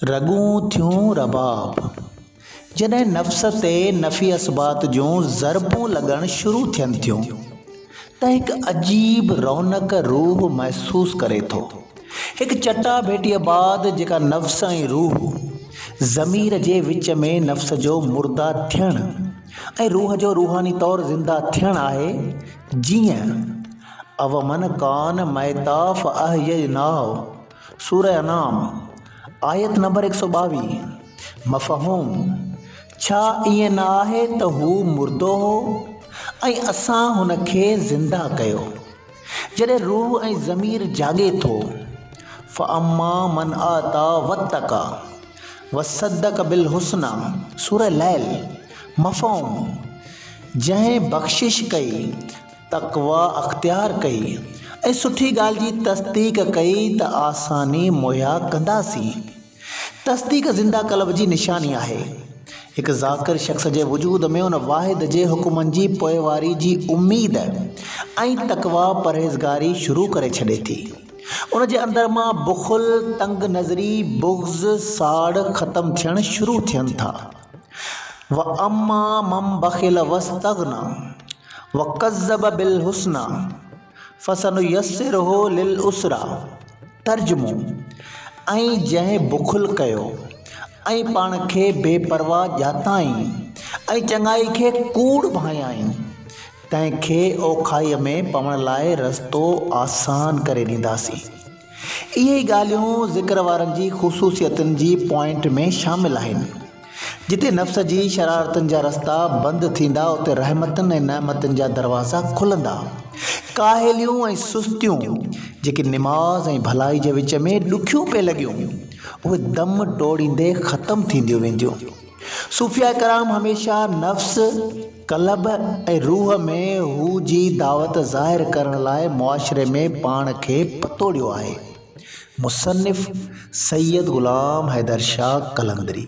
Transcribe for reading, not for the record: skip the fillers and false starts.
رڳون ٿيون رباب. جڏهن نفس تي نفي اثبات جون ضربون لڳڻ شروع ٿين ٿيون ته هڪ عجيب رونق روح محسوس ڪري ٿو. هڪ چٽا ڀيٽيء بعد جيڪا نفس ۽ روح، ضمير، جي وچ ۾ نفس جو مرده ٿيڻ ۽ روح جو روحاني طور زنده ٿيڻ آهي، جيئن، اومن ڪان ميتا فاحييناه. سوره انعام، آيت نمبر 122، مفهوم، ڇا ائين نه آهي ته هو مردو هو ۽ اسان هن کي زنده ڪيو. جڏهن روح ۽ ضمير جاڳي ٿو، فاما من اعطيٰ واتقيٰ وصدق بالحسنيٰ، سوره ليل، مفهوم، جنهن بخشش ڪئي، تقويٰ اختيار ڪئي ۽ سٺي ڳالهه جي تصديق ڪئي ته آساني مهيا ڪنداسين. تصديق زنده قلب جي نشاني آهي. هڪ ذاڪر شخص جي وجود ۾ ان واحد جي حڪمن جي پوئواري جي اميد ۽ تقويٰ پرهيزگاري شروع ڪري ڇڏي ٿي. ان جي اندر مان بخل، تنگ نظري، بغض، ساڙ ختم ٿيڻ شروع ٿين ٿا. واما من بخل واستغنيٰ وڪذب بالحسنيٰ فسنيسره للعسريٰ ترجمو، ۽ جنهن بخل ڪيو ۽ پاڻ کي بي پرواهه ڄاتائين ۽ چڱائي کي ڪوڙ ڀانئيائين تنهن کي اوکائيء ۾ پوڻ لاء رستو آسان ڪري ڏينداسين. اهي ئي ڳالهيون ذڪر وارن جي خصوصيتن جي پوائنٽ ۾ شامل آهن. جتي نفس جي شرارتن جا رستا بند ٿيندا اتي رحمتن ۽ نعمتن جا دروازا کلندا. ڪاهليون ۽ سستيون جيڪي نماز ۽ ڀلائي جي وچ ۾ ڏکيون پئي لڳيون اهي دم ٽوڙيندي ختم ٿينديون وينديون. صوفياء ڪرام هميشه نفس، قلب ۽ روح ۾ هو جي دعوت ظاهر ڪرڻ لاء معاشري ۾ پاڻ کي پتوڙيو آهي. مصنف، سيد غلام حيدر شاهه قلندري.